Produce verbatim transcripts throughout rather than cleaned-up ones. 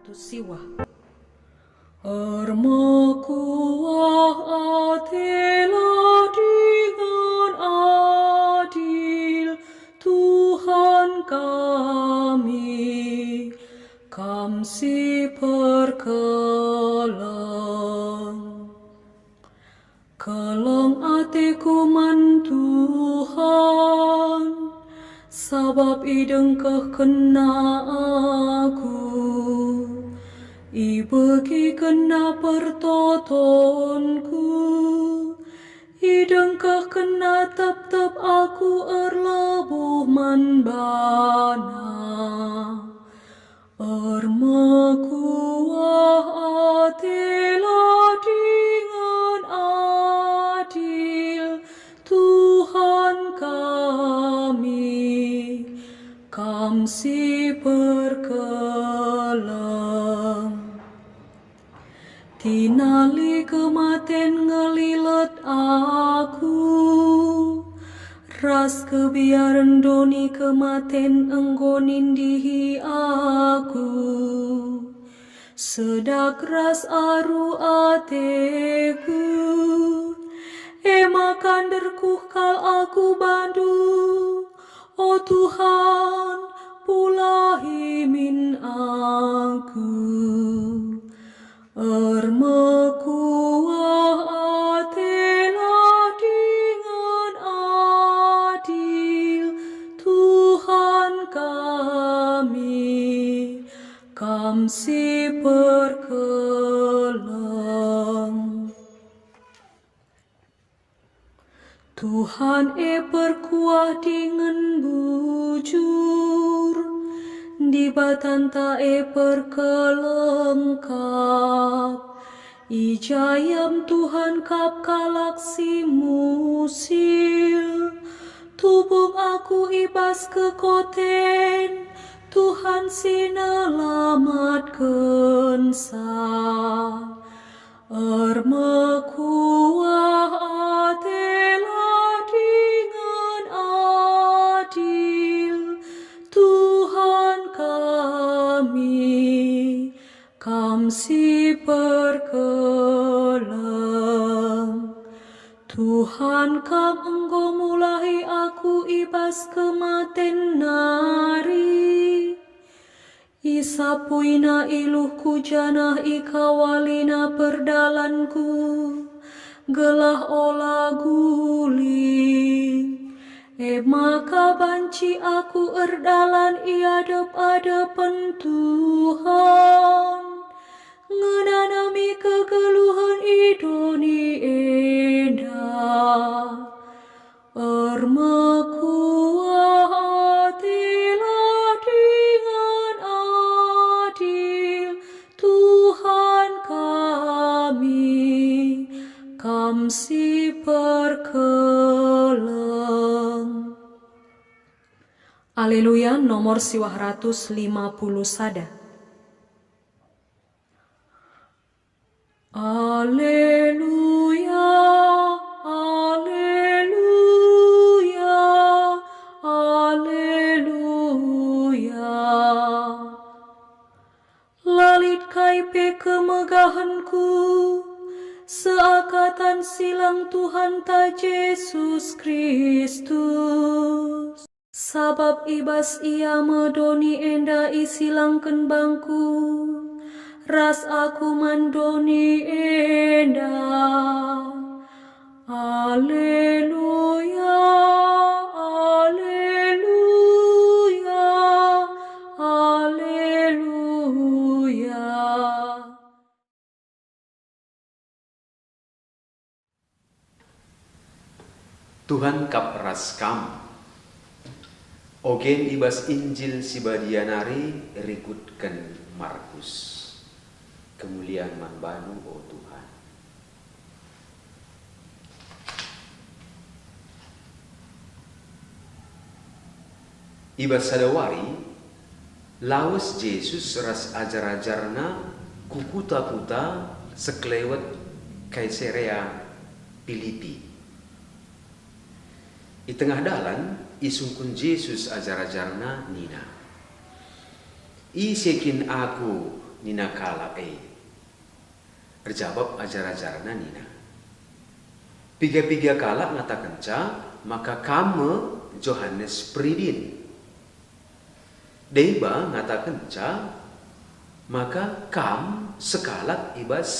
Tusiwah. Ermekuah atelah dengan adil, Tuhan kami, Kam si perkeleng. Keleng ateku man Tuhan, sabap idengkehkenNa aku. IbegikenNa pertotonku, idengkehkenNa tep-tep aku erlebuh man baNa. Ermekuah atelah dengan adil, Tuhan kami, Kam si perkeleng. Tinali kematen ngelilet aku, ras kebiaren doni kematen enggo nindihi aku. Sedak ras aru ateku, e maka nderkuh kal aku bandu, o Tuhan, pulahi min aku. Ermekuah atelah dengan adil, Tuhan kami, Kam si perkeleng. Tuhan e perkuah dingen bujur, Dibatanta e perkeleng kap. I ja Iam Tuhan kap kalak si musil. Tubung aku i bas kekoten, Tuhan si nelamatkenca. Ermekuah atelah dingen adil, Tuhan kami, Kam si perkeleng. Tuhan, Kam enggo mulahi aku i bas kematen nari. IsapuiNa iluhku janah ikawaliNa perdalanku, gelah ola guling. E maka banci aku erdalan i adep-adepen Tuhan, ngenanami kegeluhen i doni enda. Ermekuah atelah dengan adil, Tuhan kami, Kam si perkeleng. Aleluya, nomor siwah ratus lima puluh sada. Aleluya, aleluya, aleluya. La lit kai pe kemegahenku, seakatan silang Tuhanta Jesus Kristus. Sabap i bas Ia me doni enda isilangken bangku, ras aku man doni enda. Aleluya, aleluya, aleluya. Tuhan kap ras kam. Ogen i bas Injil si Badia nari rikutken Markus. Kemulian man baNdu, o Tuhan. I bas sada wari, lawes Jesus ras ajar-ajarNa ku kuta-kuta sekelewet Kaisarea Pilipi. I tengah dalan, isungkun Jesus ajar-ajarNa nina, "Ise kin Aku nina kalak e. Erjabap ajar-ajarNa nina, "Piga-piga kalak ngatakenca maka Kam me Johanes Peridin. Deba ngatakenca maka Kam sekalak i bas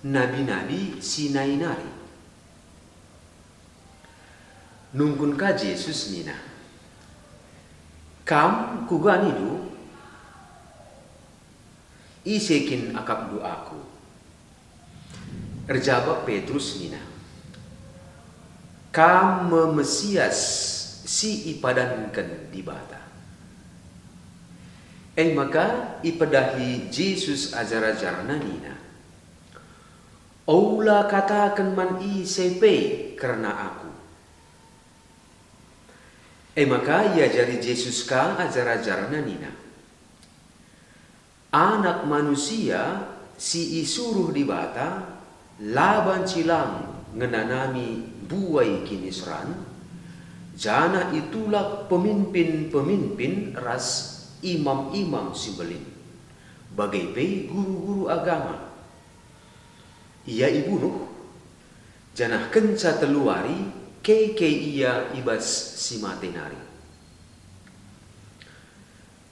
nabi-nabi si nai nari." Nungkun ka Jesus nina, "Kam kuga nindu? Ise kin akapndu Aku?" Erjabap Petrus nina, "Kam me Mesias si ipadanken Dibata." E maka ipedahi Jesus ajar-ajarNa nina, "Ola kataken man ise pe kerna Aku." E maka iajari Jesus ka ajar-ajarNa nina, "Anak Manusia si isuruh Dibata la banci lang ngenanami mbuai kiniseran, janah itulak peminpin-peminpin ras imam-imam si mbelin, bage pe guru-guru agama. Ia ibunuh, janah kenca telu wari keke Ia i bas si mate nari."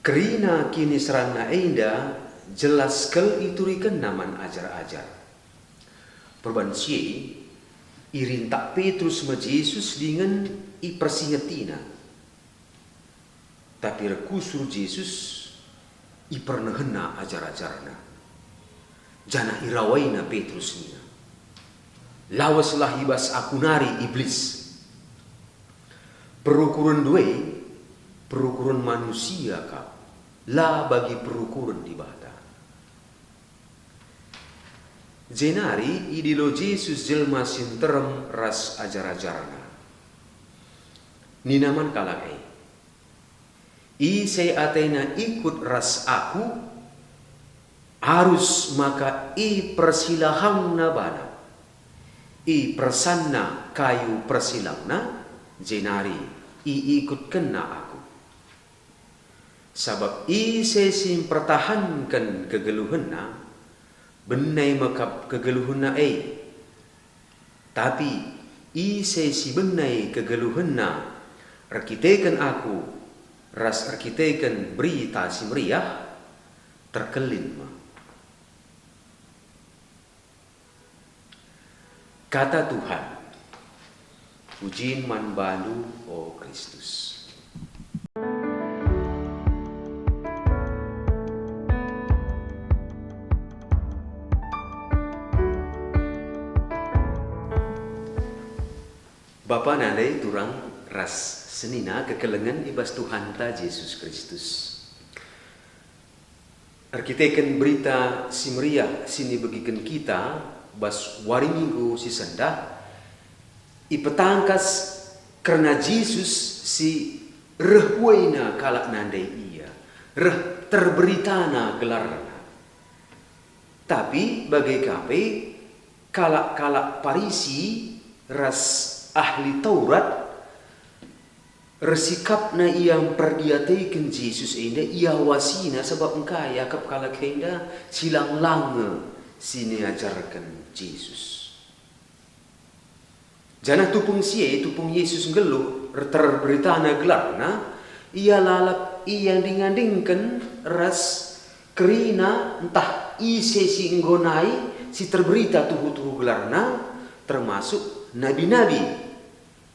Kerina kiniseranNa enda jelas kal iturikenNa man ajar-ajar. Perban si e, irintak Petrus me Jesus dingen ipersingetina. Tapi erkusur Jesus, ipernehenNa ajar-ajarNa, janah irawaina Petrus nina, "Laweslah i bas Aku nari, Iblis! Perukurenndu e perukuren manusia kap, la bagi perukuren Dibata." Jenari idilo Jesus jelma si nterem ras ajar-ajarNa. Nina man kalak e, "Ise atena ikut ras Aku, arus maka ipersilahangna bana, ipersanna kayu persilangna, jenari iikutkenna Aku. Sabap ise si mpertahanken kegeluhenna, bene me kap kegeluhenna e. Tapi ise si bene kegeluhenna erkiteken Aku ras erkiteken Berita Si Meriah, terkelin me." Kata Tuhan. Pujin man baNdu, o Kristus. Bapa, nande, turang ras senina kekelengen i bas Tuhanta Jesus Kristus. Erkiteken Berita Si Meriah si nibegiken kita bas wari Minggu si sendah, ipetangkas kerna Jesus si reh buaina kalak nandai Ia, reh terberitana gelarNa. Tapi bage ka pe kalak-kalak Parisi ras ahli Taurat ersikapna ia mperdiateken Jesus enda, iawasina, sabap engkai akap kalak enda silang-lang nge si niajarken Jesus. Janah tupung si e, tupung Jesus nggeluh, erterberitana gelarNa, ia lalap ianding-andingken ras kerina ntah ise si enggo nai si terberita tuhu-tuhu gelarNa, termasuk nabi-nabi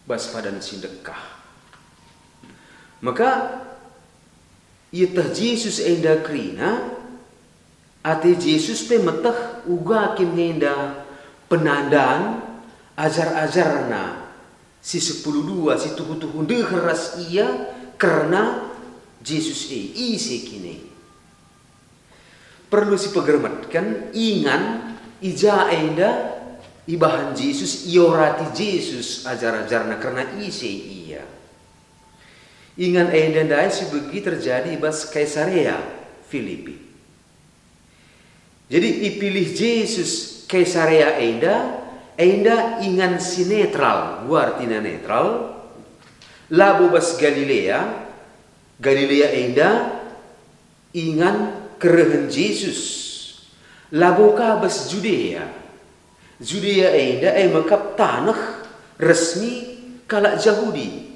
bas padan si ndekah. Maka ieteh Jesus enda kerina, ate Jesus pe meteh uga kin enda penandan ajar-ajarNa si sepuluh dua si tuhu-tuhu ndeher ras Ia kerna Jesus e, ise kin e. Perlu sipegermetken, ingan i ja enda ibahan Jesus, iorati Jesus ajar-ajarNa kerna ise Ia. Ingan enda ndai sibegi terjadi i bas Kaisarea Filipi. Jadi ipilih Jesus Kaisarea enda, enda ingan si netral, artina netral, labo bas Galilea. Galilea enda ingan kerehen Jesus, Labo ka bas Judea. Judea enda e me kap taneh resmi kalak Jahudi.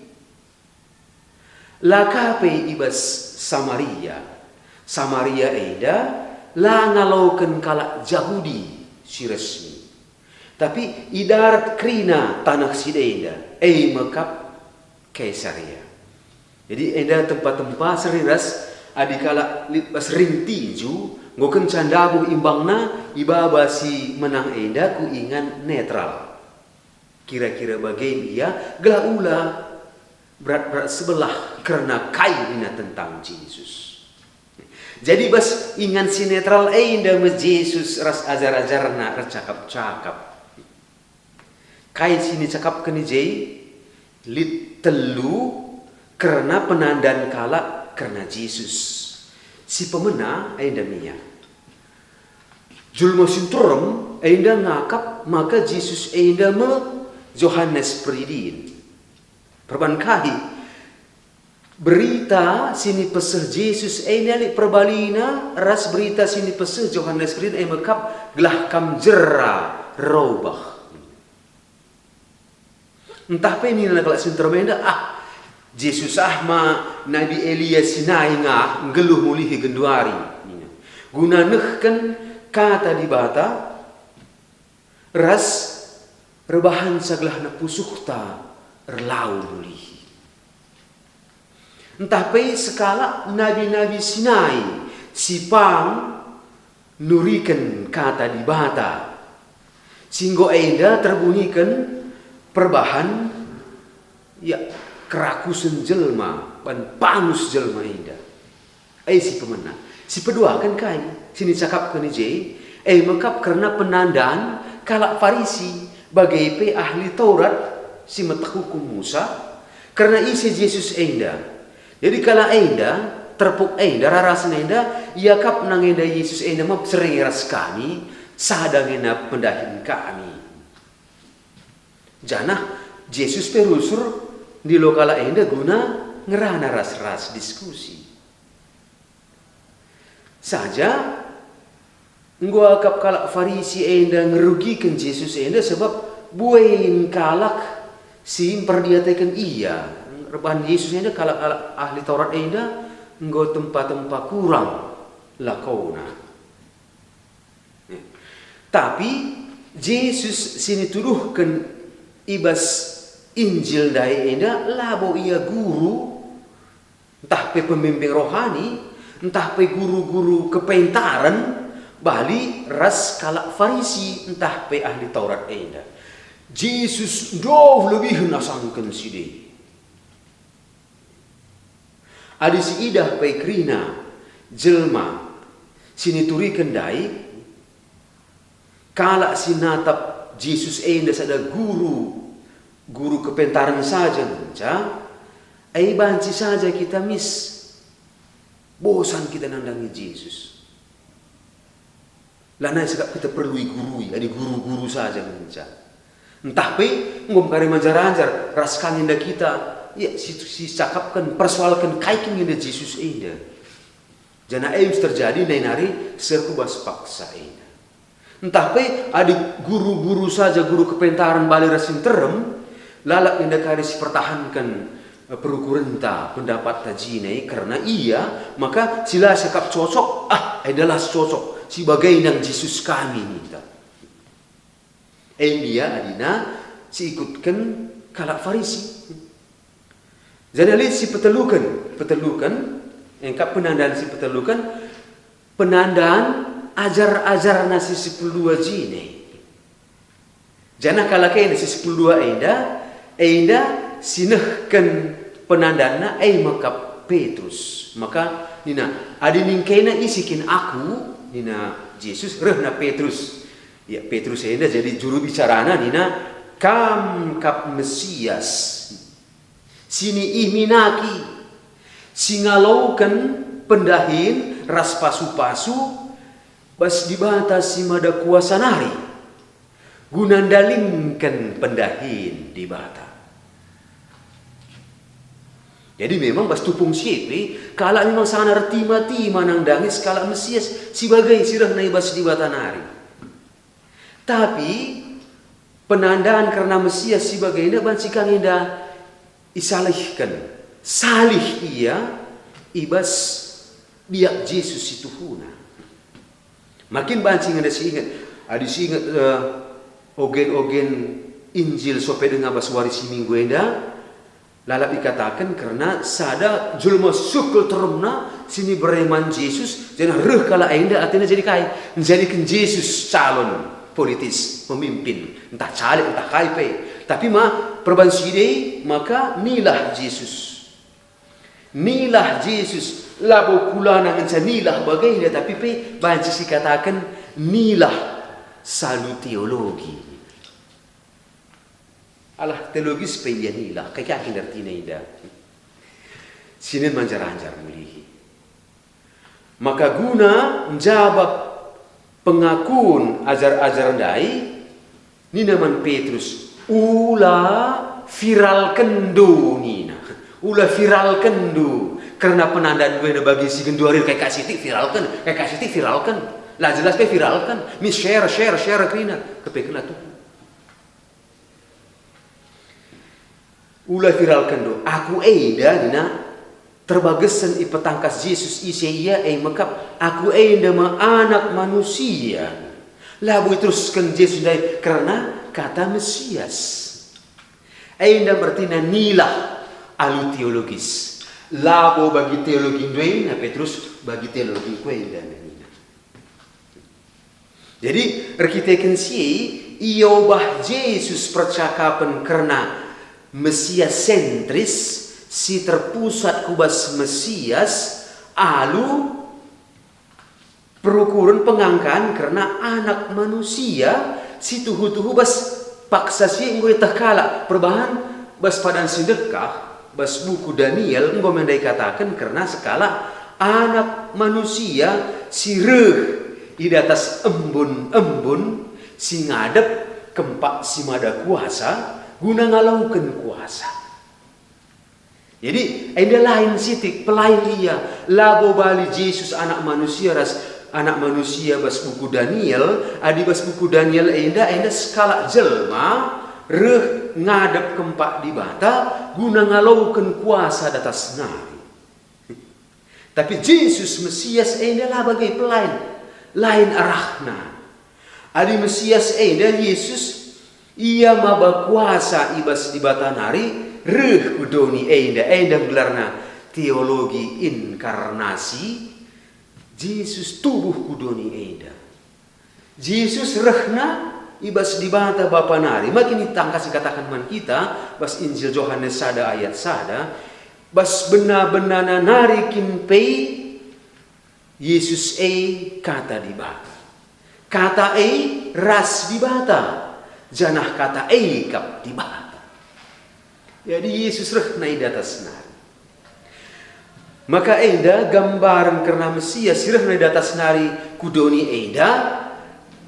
La ka pe i bas Samaria. Samaria enda la ngaloken kalak Jahudi si resmi. Tapi i darat kerina taneh si enda, e me kap Kaisarea. Jadi enda tempa-tempa seri ras adi kalak lit bas ring tinju, enggo kenca ndabuh imbangna ibaba si menang enda ku ingan netral. Kira-kira bage ia gelah ula berat-berat sebelah kerna kai nina tentang Jesus. Jadi bas ingan si netral enda me Jesus ras ajar-ajarna ercakap-cakap. Kai si nicakapken i je? Lit telu kerna penandan kalak kerna Jesus. Si pemena enda me ia. Jelma si nterem enda ngakap maka Jesus enda me Johanes Peridin. Perban kai? Berita si nipeseh Jesus enda lit perbalina ras berita si nipeseh Johanes Peridin e me kap gelah kam jera robah. Ntah pe nina kalak si nterem enda, "Ah, Jesus ah ma Nabi Elia si nai nga nggeluh mulihi genduari," nina. Guna nehken kata Dibata, ras erbahanca gelah nepusuhta erlau mulihi. Ntah pe sekalak nabi-nabi si nai si pang nuriken kata Dibata, si enggo enda terbuniken perbahan, ya, kerakusen jelma ban panus jelma enda. E si pemena. Si peduaken kai si nicakapken i je? E me kap kerna penandan kalak Farisi, bage pe ahli Taurat si meteh hukum Musa, kerna ise Jesus enda. Jadi kalak enda, terpuk enda, rarasen enda, iakapna nge enda Jesus enda me sering ras kami, sada nge enda pendahin kami. Janah Jesus pe rusur ndilo kalak enda guna ngerana ras-ras diskusi. Saja enggo akap kalak Farisi enda ngerugiken Jesus enda sebab buin kalak si mperdiateken ia. Erbahan Jesus enda kalak-kalak ahli Taurat enda enggo tempa-tempa kurang lakona. Tapi Jesus si nituduhken i bas Injil ndai enda labo ia guru, ntah pe pembimbing rohani, ntah pe guru-guru kepentaren, bali ras kalak Farisi ntah pe ahli Taurat enda. Jesus ndauh lebihen asangken si e. Adi siidah pe kerina jelma si nituriken ndai, kalak si natap Jesus enda sada guru, guru kepentaren saja ngenca, e banci saja kita mis. Bosan kita nandangi Jesus. Lanai sikap kita perlu igurui, adi guru-guru saja ngenca. Ntah pe enggo mekari manjar-anjar ras kami enda kita, ya, si, si cakapken, persoalken kai kin enda Jesus enda. Janah e terjadi nai nari seh ku bas paksa enda. Ntah pe adi guru-guru saja, guru kepentaren bali ras si nterem, lalap enda kari si pertahanken, eh, perukurenta, pendapatta jine, kerna ia maka si la siakap cocok, ah, enda la cocok, si bage nang Jesus kami ninta. E ndia adina si ikutken kalak Farisi. Jadi lit si peteluken, peteluken, engkap penandan si peteluken, penandan ajar-ajarna si sepuluh dua jine. Janah kalak enda si sepuluh dua enda, enda si nehken penandanna e mekap Petrus. Maka nina, "Adi ningkena ise kin aku?" nina Jesus, rehna Petrus. Ya, Petrus enda jadi juru bicarana nina, "Kam kap Mesias." Si niih minaki, si ngaloken pendahin ras pasu-pasu bas Dibata si Mada Kuasa nari, guna ndalinken pendahin Dibata. Jadi memang bas tupung si e pe, kalak memang sangana ertima-tima nandangi sekalak Mesias si bage si rehna i bas Dibata nari. Tapi penandan kerna Mesias si bagenda banci ka nge enda isalihken. Salih ia i bas biak Jesus si tuhuna. Ma kin banci nge enda siinget, adi siinget, eh, ogen-ogen Injil sope denga bas wari si Minggu enda, lalap ikataken kerna sada jelma sekel teremna si nibere man Jesus, janah reh kalak enda atena jadi kai? Njadiken Jesus calon politis, pemimpin, ntah caleg, ntah kai pe. Tapi ma perban si e maka nilah Jesus. Nilah Jesus, labo kulana ngenca nilah bagenda, tapi pe banci sikataken nilah salu teologi. Alah teologis pe ia nilah, kai kin ertina enda? Sinen manjar-anjar mulihi. Maka guna njabap pengakun ajar-ajar ndai, nina man Petrus, "Ula viralkenndu," nina. "Ula viralkenndu kerna penandandu enda bagi si genduari, kai ka sitik viralken, kai ka sitik viralken. La jelas pe viralken, mi share, share, share kerina, kepenken la tuhu." "Ula viralkenndu. Aku enda," nina, terbagesen ipetangkas Jesus ise ia, e mekap, "Aku enda me Anak Manusia." Labo iterusken Jesus ndai kerna kata Mesias. Enda me ertina nilah alu teologis. Labo bagi teologindu enda, Petrus, bagi teologingku enda, nina. Jadi, erkiteken si e, iobah Jesus percakapen kerna Mesias sentris si terpusat ku bas Mesias alu perukuren pengangkan kerna Anak Manusia si tuhu-tuhu bas paksa si enggo ieteh kalak. Perbahan bas padan si ndekah, bas buku Daniel enggo me enda ikataken kerna sekalak Anak Manusia si reh i datas embun-embun si ngadep kempak si mada kuasa guna ngaloken kuasa. Jadi, enda lain sitik, pelain ia, labo bali Jesus Anak Manusia ras Anak Manusia bas buku Daniel, adi bas buku Daniel enda, enda sekalak jelma reh ngadep kempak Dibata guna ngaloken kuasa datas nari. Tapi Jesus Mesias enda la bage pelain, lain arahna. Adi Mesias enda Jesus, ia maba kuasa i bas Dibata nari, reh ku doni enda, enda gelarna teologi inkarnasi. Jesus tubuh ku doni enda. Jesus rehna i bas Dibata Bapa nari, ma kin itangkas ikataken man kita bas Injil Johanes sada ayat sada, bas bena-benana nari kin pe Jesus e Kata Dibata. Kata e ras Dibata, janah Kata e kap Dibata. Jadi Jesus rehna i datas nari. Maka enda gambaren kerna Mesias si rehna i datas nari ku doni enda,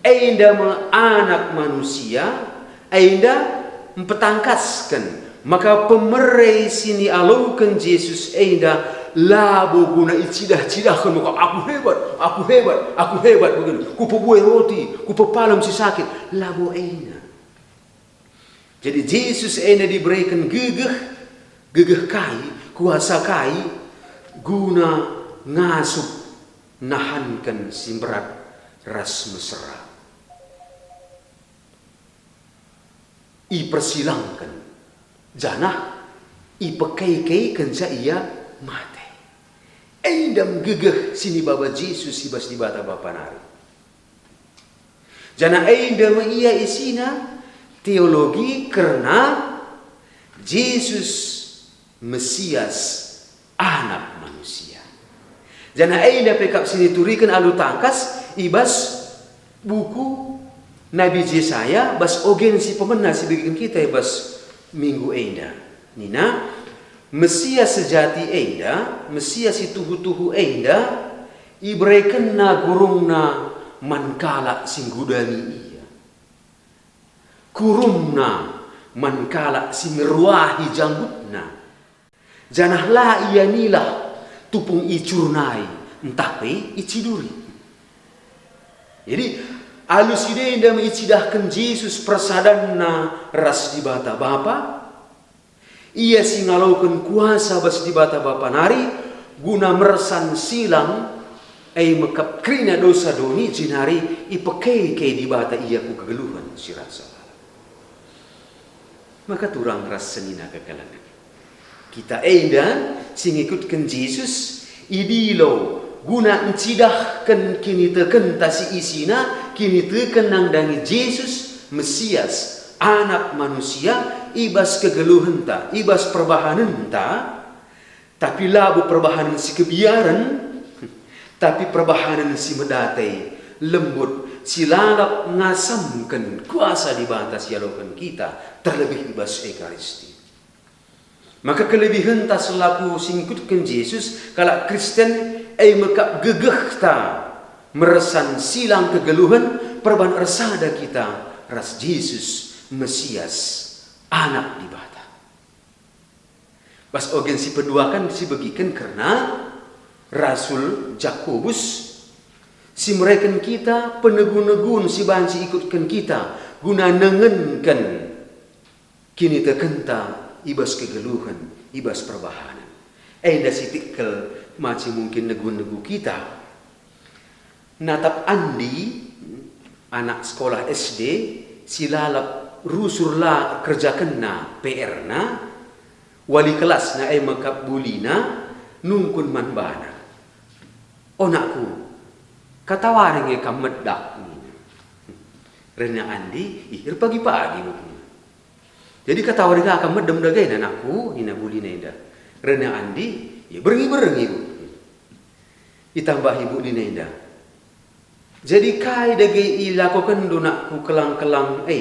enda me Anak Manusia, enda mpetangkasken maka pemere si nialoken Jesus enda labo guna icidah-cidahken maka, "Aku hebat, aku hebat, aku hebat," begitu. "Kupebuat roti, kupepalem si sakit." Labo enda. Jadi Jesus enda dibereken gegeh, gegeh kai, kuasa kai, guna ngasup nahanken si mberat ras mesera. Ipersilangken, janah ipekei-kei kenca ia mate. Enda me gegeh si nibaba Jesus i bas Dibata Bapa nari. Janah enda me ia isina teologi kerna Jesus Mesias, Anak Manusia. Janah enda pe kap si nituriken alu tangkas i bas buku Nabi Jesaya bas ogen si pemena si ibegiken kita i bas minggu enda. Nina, Mesias sejati enda, Mesias si tuhu-tuhu enda, iberekenNa gurungNa man kalak si nggudani Ia. Kurumna man kalak si ngeruahi janggutna. Janah la ia nilah tupung icurnai ntah pe iciduri. Jadi, alu si enda me icidahken Jesus persadanNa ras Dibata Bapa. Ia si ngaloken kuasa bas Dibata Bapa nari guna mersan silang, e mekap kerina dosa doni, jenari ipekeke Dibata ia ku kegeluhen si rasa lalap. Maka turang ras senina kekelengen. Kita enda si ngikutken Jesus, idilo guna ncidahken kinitekenta si isina, kiniteken nandangi Jesus, Mesias, Anak Manusia, i bas kegeluhenta, i bas perbahanenta, tapi labo perbahanen si kebiaren, tapi perbahanen si medate, lembut, si lalap ngasamken kuasa Dibata si ialoken kita, terlebih i bas Ekaristi. Maka kelebihenta selaku si ngikutken Jesus, kalak Kristen, e mekap gegehta mersan silang kegeluhen perban ersada kita ras Jesus, Mesias, Anak Dibata. Bas ogen si peduaken si begiken kerna Rasul Jakobus, si mereken kita penegu-negun si banci ikutken kita guna nengenken kinitekenta i bas kegeluhen, i bas perbahanen. Enda si tikkel maci mungkin negu-negu kita. Natap Andi, anak sekolah S D, si lalap rusur la kerjakenna P R-na, wali kelasna e mekap bulina nungkun man bana, "O nakku, katawari nge kam medak?" nina. Rehna Andi, "Ih, erpagi-pagi," nina. "Jadi katawari ka kam medem dage, nakku?" nina bulina enda. Rehna Andi, "Ya, berngi-berngi," Bu. Itambahi bulina enda, "Jadi kai dage ilakokenndu, nakku, kelang-kelang e,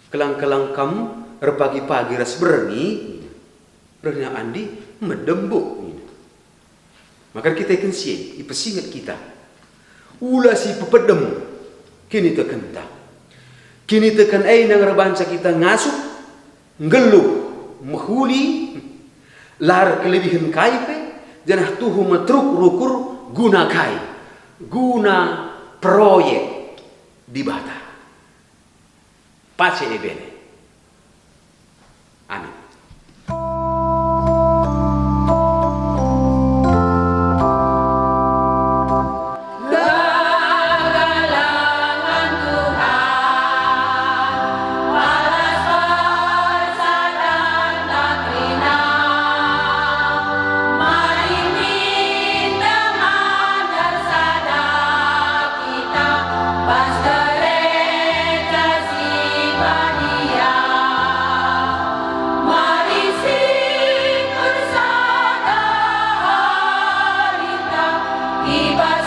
kelang-kelang kam erpagi-pagi ras berngi?" Rehna Andi, "Medem, Bu," nina. Maka erkiteken si e, ipesinget kita, ula si pepedem kinitekenta. Kiniteken e nang erbanca kita ngasup, nggeluh, mehuli, la erkelebihen kai pe, janah tuhu meteruk rukur guna kai? Guna proyek Dibata. Pace e bene. Amin. Kita bas gereja si badia, mari sing ersada hari ta i bas